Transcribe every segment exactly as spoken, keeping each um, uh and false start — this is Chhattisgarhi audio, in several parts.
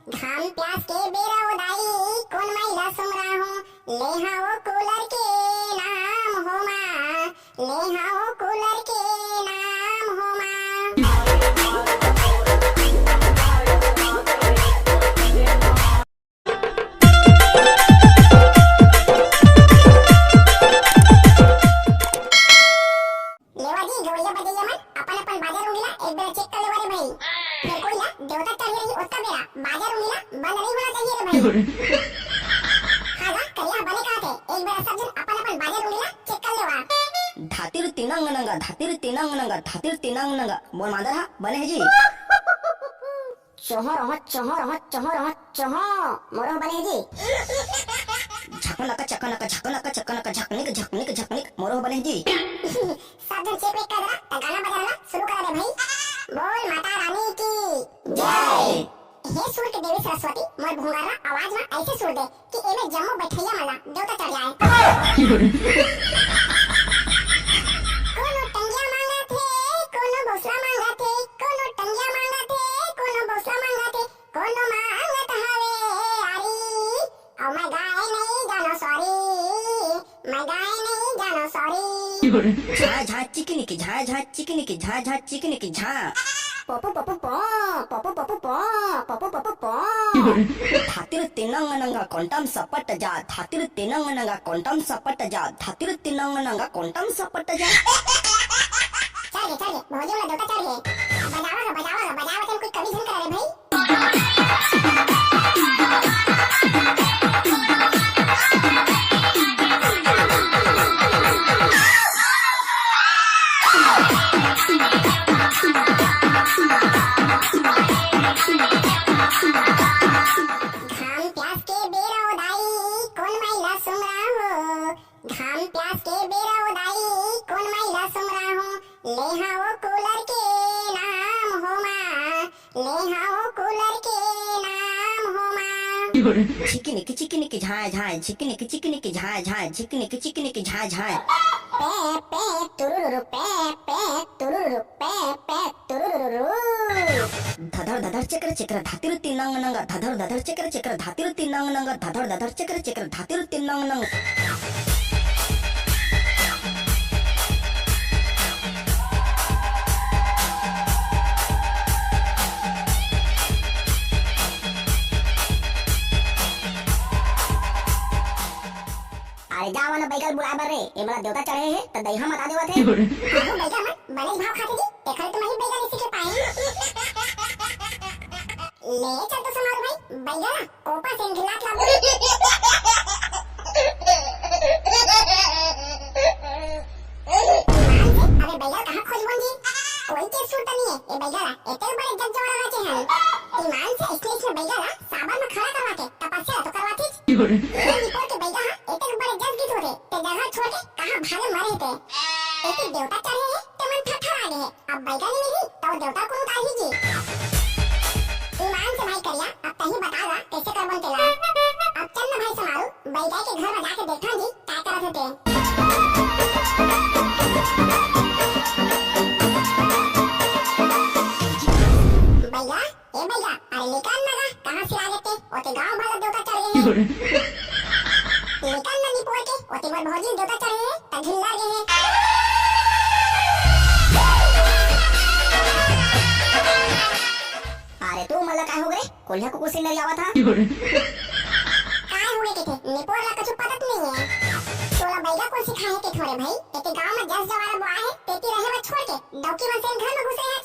घाम प्यास के बेरा ओ दाई, कोन माई ला सुमरा हो, ले हा ओ कूलर के नाम हो माँ, ले हा ओ कूलर के नाम हो माँ। लेवा जी, गवैया बजैया मन, अपन अपन बाजा रुंगी ला एक बेरा चेक कर लेवा रे भाई। फेर कोई ला देवता चढ़े रही, ओतका बेरा बाजा रुंगी ला बंद नहीं होना चाहिए रे भाई। हाँ गा, करिया बने कहा थे, एक बेरा सब झन अपन अपन बाजा रुंगी ला चेक कर लेवा। धातिर तिनंग नंगा, धातिर तिनंग नंगा, धातिर तिनंग नंगा। बोल मादर हा, बने है जी। चोहो रहो, चोहो रहो, चोहो रहो, चोहो। मोरो बने जी। झकनक, चकनक, झकनक, चकनक, झकनिक, झकनिक, झकनिक। मोरो बने जी। सब झन चेप एक कर देना, त गाना बजाना शुरू करा दे भाई। बोल माता रानी की जय। हे सुर के देवी सरस्वती, मोर भुंगारा आवाज में ऐसे सुर दे कि एमे जम्मो बैठैया मन ला देवता चढ़ जाए। कोनो टंगिया मांगत हे, कोनो बौसला मांगत हे, कोनो टंगिया मांगत हे, कोनो बौसला मांगत हे, कोनो मांगत हवे आरी, अउ मैं गाए नहीं जानो सॉरी, मैं गाए नहीं जानो सॉरी। झा झा चिकनी की झा झा चिकनी की झा झा चिकनी की झा। पपु पपु पो, पपु पपु पो, पपु पपु पो। धातिर तिनंग नंगा कोंटम सपट जा, धातिर तिनंग नंगा कोंटम सपट जा, धातिर तिनंग नंगा कोंटम सपट जा। चल रे, चल रे, भौजी वाला देवता चढ़ गे। बजावा गा, बजावा गा, बजावा के कुछ कमी झन करा रे भाई। घाम प्यास के बेरा ओ दाई, कोन माई ला सुमरा हो। घाम प्यास के बेरा ओ दाई, कोन माई ला सुमरा हो। ले हा ओ कूलर के नाम हो माँ, ले हा ओ कूलर के नाम हो माँ। झिकनिक चिकनिक झाय झाय, झिकनिक चिकनिक झाय झाय, झिकनिक चिकनिक झाय झाय। पे पे तुरुरुरु, पे पे तुरुरुरु, पे पे तुरुरुरु। धधर धधर चक्र चक्र धातिर तिनंग नंग, धधर धधर चक्र चक्र धातिर तिनंग नंग, धधर धधर चक्र चक्र धातिर तिनंग नंग। अरे जावा ना बैगल बुलाए बर रे, ए मोला देवता चढ़े हे, त दइहा मता देवत हे। आहो बैगल मन, बने भाव खाथे जी, तेखर तो मही बैगल इसी के पाए। ले चल तो समारू भाई, बैगल कोपा से घिलात लाबो। ईमान से, अबे बैगल कहाँ खोजबोन जी? कोई के सूट नहीं है, ए बैगल, एते बड़े जग जवारा नाचे हैं। ईमान से इसने इसने बैगल साबर में खड़ा करवा के तपस्या तो करवाती। ए निपोर के बैगल, एते बड़े जस गीत होते, ते जगह छोड़ के कहाँ भागे मरे थे। एते देवता चढ़े हैं, ते मन थरथर आ गए हैं। अब बैगल नहीं मिली, तो देवता को उतार ही जी। ईमान से भाई करिया, अब तही बता ला, कैसे करबन तेला। अब चल ना भाई समारू, बैगल के घर में जाके देखा जी, क्या करत हे ते। बैगल, ए बैगल, अरे निकल ना गा, कहाँ से आ गए ते? ओते गाँव भर देवता चढ़ गए हैं। निकल ना निपोर के, ओते मोर भौजी देवता चढ़े हैं, त घिल्ला गए हैं। अरे तू मन ला काय हो गे? कोलिहा कुकुर से नरियावत हा। काय हो गे कथे? निपोर ला कछु पता तो नहीं है। तोला बैगल कोन सिखाए हे के थोरे भाई? एते गाँव में जस जवारा बोआ है, तेती रहे बर छोड़ के डौकी मन से घर में घुसे है।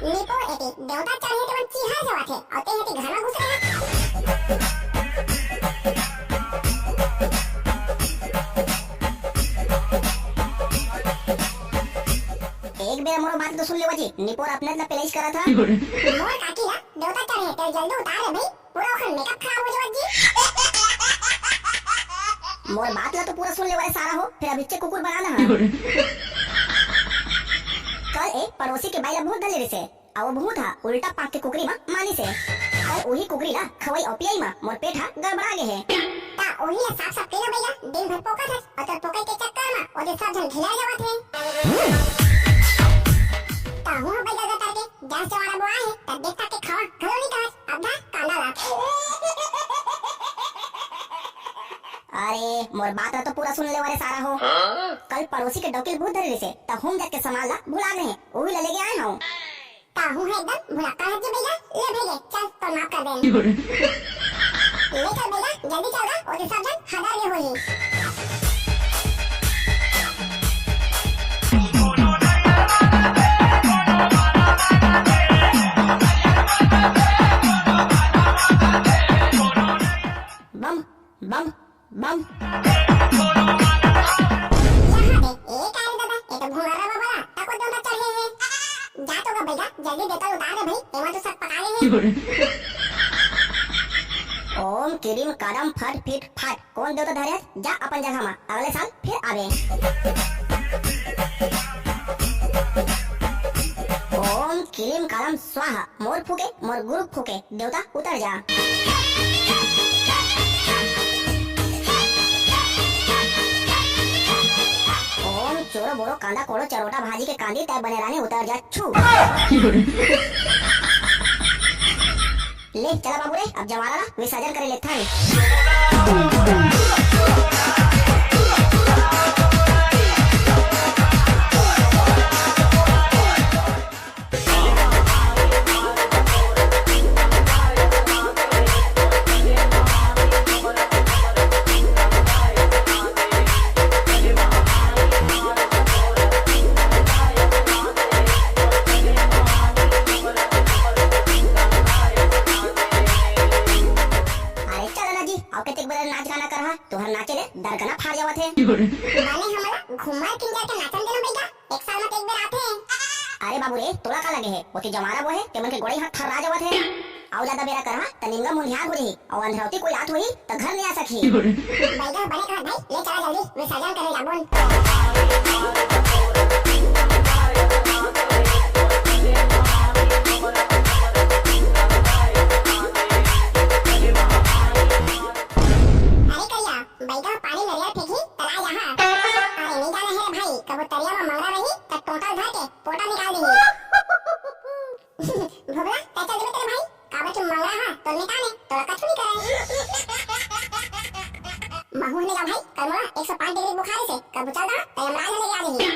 निपोर एती देवता चढ़े तेमन चिहार जावत हे, अउ ते एती घर में घुस रहे। एक बेर मोरो बात तो सुन लेवा जी, निपोर अपने ला पेलाइस करत हा। मोर काकी ला देवता चढ़े, ते जल्दी उतार रे भाई। पूरा ओखर मेकअप खराब हो जावत जी। मोर बात ला तो पूरा सुन लेवा रे सारा हो, फिर अभी चे कुकुर बना ना। कल एक पड़ोसी के बाई ला भूत धर ले रिसे, अउ वो भूत हा उल्टा पाक के कुकरी मा मानिस हे। कल उही कुकरी ला खवई अउ पियई मा मोर पेट हा गड़बड़ा गे हे। ता उही ला साफ साफ केला बैगा, दिन भर पोकत हस, अउ तोर पोकई के चक्कर मा ओदे सब झन घिला जावत हे। ता हुआ बैगा गतर के, गैस जवारा बोआ। मोर बात ला तो पूरा सुन ले रे सारा हो। कल पड़ोसी के डौकी ल भूत धरे रहिसे, त हूम जात के सामान ला भुला गे हे, उही ला लेगे आए हंव। त हूं हे एकदम भुलक्कड़ हस जी भइया। ले भइया, चल, तोर माफ कर देन। ले चल भइया, जल्दी चल गा, ओदे सब झन हदर गे होही। Bomb, bomb, bomb. यहाँ दे, ए का रे दादा, ए तो घुंघरा बाबा ला, तको देवता चढ़े हे। जा तो गा भइया, जल्दी देवता उतार दे भई, एमा तो सब पका गे हे। ओम किरिम करम फट फिट फाट, कोन देवता धरे हस? जा अपन जगह मा, अगले साल फिर आबे। ओम किरिम करम स्वाहा, मोर फूके, मोर गुरु फूके, देवता उतर जा। ओम चोरो बोरो कांदा कोड़ो चरोटा भाजी के कांदी तय बने रानी उतर जा छू। ले चला बाबू रे, अब जवारा ला विसर्जन करे लेथन। अरे चल ना जी, अउ कतेक बेर नाच गाना करहा, तुहर नाचे ले दरगना फाड़ जावत हे। बने हमला घुमर किंजर के नाचन देना भइया, एक साल में एक बेर आथे। अरे बाबू रे, तोला का लगे हे, ओती जवारा बोहे, तेमन के गोड़ई हाथ थर्रा जावत हे। अउ जादा बेरा करहा, त निंगा मुंधियार हो जाही, अउ अंधरौती कोई आत होही, त घर नइ आ सकही। बइगा बने कहत भाई, ले चला जल्दी, विसर्जन करे जाबोन। अरे करिया, बइगा पानी नरियर फेंकही, तलाय जाहा। अरे नइ जाना हे रे भाई, कभू तरिया म मंगरा रही, त टोंटा धर के पोटा निकाल दिही। भोगला, तै चल देबे तेरे भाई, काबर के मंगरा हा, तोर मितान ए, तोला कछु नइ करे। महू हने गा भाई, कल मोला एक सौ पाँच डिग्री बुखार हे, कभू चल दा, तै यमराज हने गा नहीं।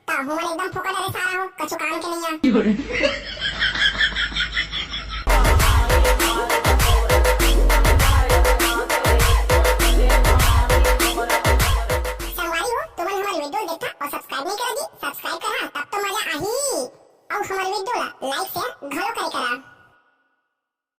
ता हूँ मन एकदम फोकट अरे सारा हो, कछु काम के नइ आ। संगवारी हो, तुमन हमर video देखथा अउ subscribe नइ करे जी, subscribe करहा, तब तो मजा आही। अउ हमर video ला like share घलो करे करा।